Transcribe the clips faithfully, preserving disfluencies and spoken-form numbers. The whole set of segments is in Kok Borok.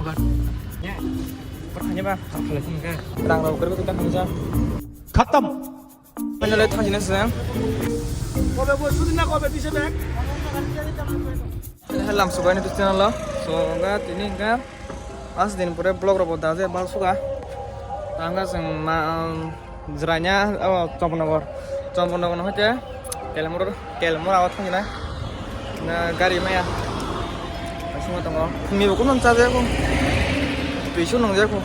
Rang rok kari kari tang khamjak. Khatam. Finally thang jina se. Lam subai ni tu channel lo. So ga tini ga. Pas din pore vlog rok bo da je bal suga. Tang ga seng ma, um, Jraina, oh, Champaknagar. Champaknagar no hoite Telamura, Telamura o thangina. Na gari maya. Asing tongo. Khumi bo kuno cha jaya ko. Tui su nung jaya ko.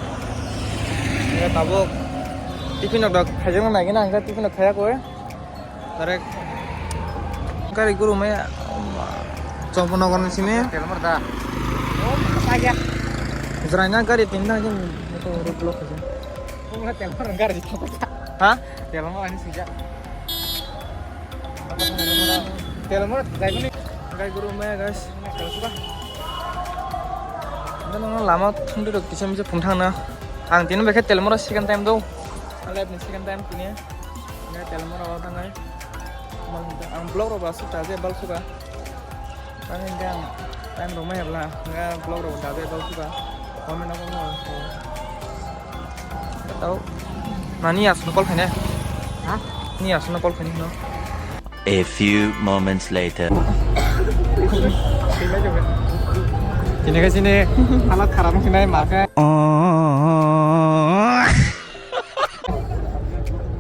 Ya tabuk. Tiffin nok dak khajang na nai na, tiffin nok khaya ko. Direct gari guru maya. Champaknagar ni simi. Telamura da. Jraina gari tinta jeng motor road block khaja. Wngkha Telamura gari thangkha. Ha? Telamura ani singja. Telamura jaiboni. Gai guru maya guys. Ano lama thungdi rok kisa misa phung thangna. Ang tini bekhe Telamura second time do. Life ni second time tini. Telamura o thangai. Ang vlog rok ba sukha je bal sukha. Ani hwnkhe ang time rok maya bla, hwnkhe vlog rok da bai bal sukha. Comment rok no. Tao. Nani asno call khainai? Ha? Ni asno call khainai no? A few moments later. Sini ke sini halat kharap sini maka.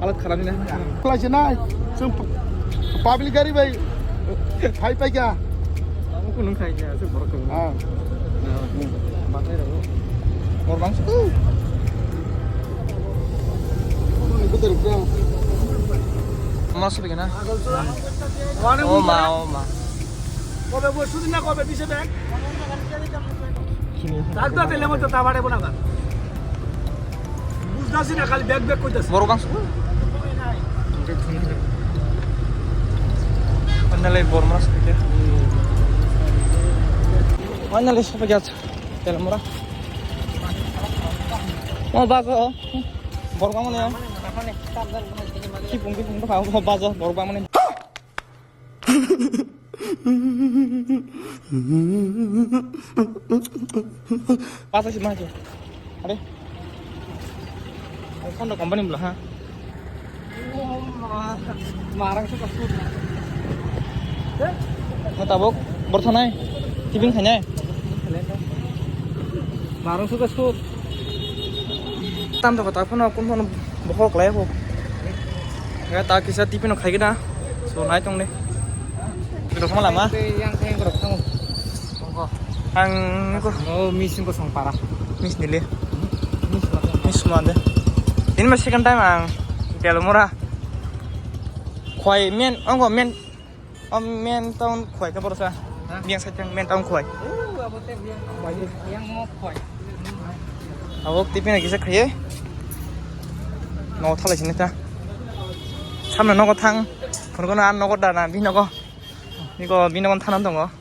Halat kharap ni. Khlai se nai. Chwng pu-, public gari bai phai pai kha. Amo kunung khai kha, se borok kung. Ah. Batai rok. Bor bang su. Ni betul kha. Mas bi na. Oh ma, oh ma. Kobe bo sudi na kobe bise bag. Tagda tele mo to tabare bona ga. Bujda sina khali bag bag koitas. Borok bangso. Andalai borok mas kete. Andalai sopa jat. Telamura. Oh, bago. Borok bangmani. Kipung kipung to kha bago borok bangmani. Pasa si majo. Are. Phone company bula ha. Marang suka sud. Tabok borthanai. Tibing khainai. Marang suka sud. Tam to kata phone kun phone bohok lai ho. Ya ta kisa tipi no khai gina. So nai tong de. Rok ma lama. Yang yang rok tong. Ang ko. Oh, mis ko song para. Mis nili. Mis ma de. Ini masih second time ang. Telamura. Khwai men, ang ko men. O men town khwai khe borok sa. Ha? Biyang side thang men town khwai. Oh, abo te biyang. Yang mo khwai. Abo tipi na kisa khaye. No thalai sini ta. Samna nogo thang. Phunukno an nogo dana binogo. Niko binogo thanan tongo.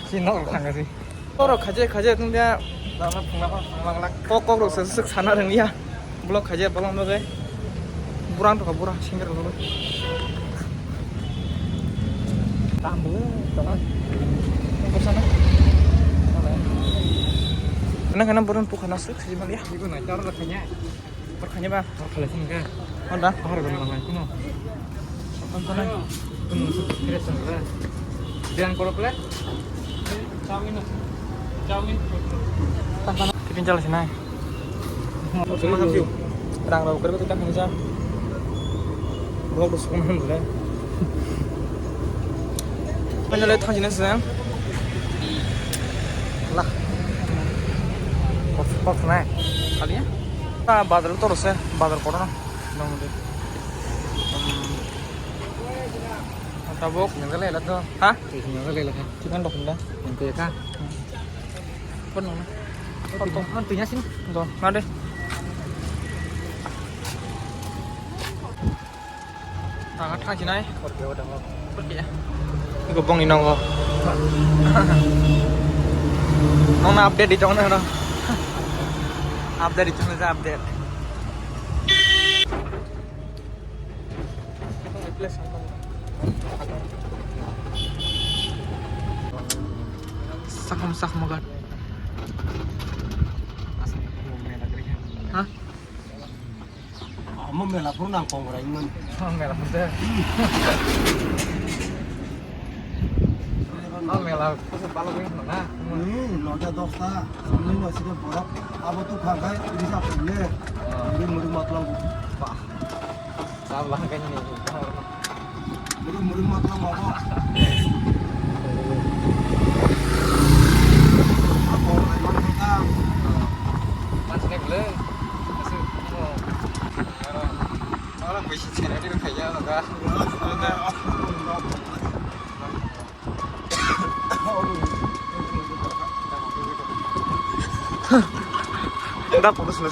Si nok thang si. Oro khaje khaje tungya. Lama phungla phungla. Kok kok rok sik sana rengya. Blok khaje bolong no je. Burang to burang singer rok. Tam bu to. Sana. Kana kana burang pukana sik si malia. Ibu na jar la khanya. Por khanya ba? Por khala sini ka? Honda? Bahar gana nang kuno. Honda nang. Kuno stres nang ka? Biang koro kle? Chowmin. Chowmin. Tiffin chala sinai. Rang rok kare kare tang khamsa. Vlog song nang le. Finally thang jina se. Lah. Kok kok nai. Kali ya? Ta bazar to rose, bazar kono na. Nang de. Tabok. Nang le la to. Ha? Nang le la. Chikan dok da. Nang te ka. Kono. Kono to. Nang tu ya sin. Do. Na de. Tanga thang sinai. Iko bongni nongo. Nongna update di chong na. Update di chong na update. Sakham sakham ga. Ha? Amo mela phuru nang kongrai man. Oh, mela phuru de. Oh, mela phuru balok wng na. Hmm, noda dosta. Samni no sida borok. Abo tu khagai risa pele. Oh. Ini mudu matlang. Bah. Sabla kanya ni. Mudu mudu matlang mabo. Ako ay matlang. Mas ne bele. Asu. Oh. Aro. Aro bisi chena di kaya laga. Da putus na.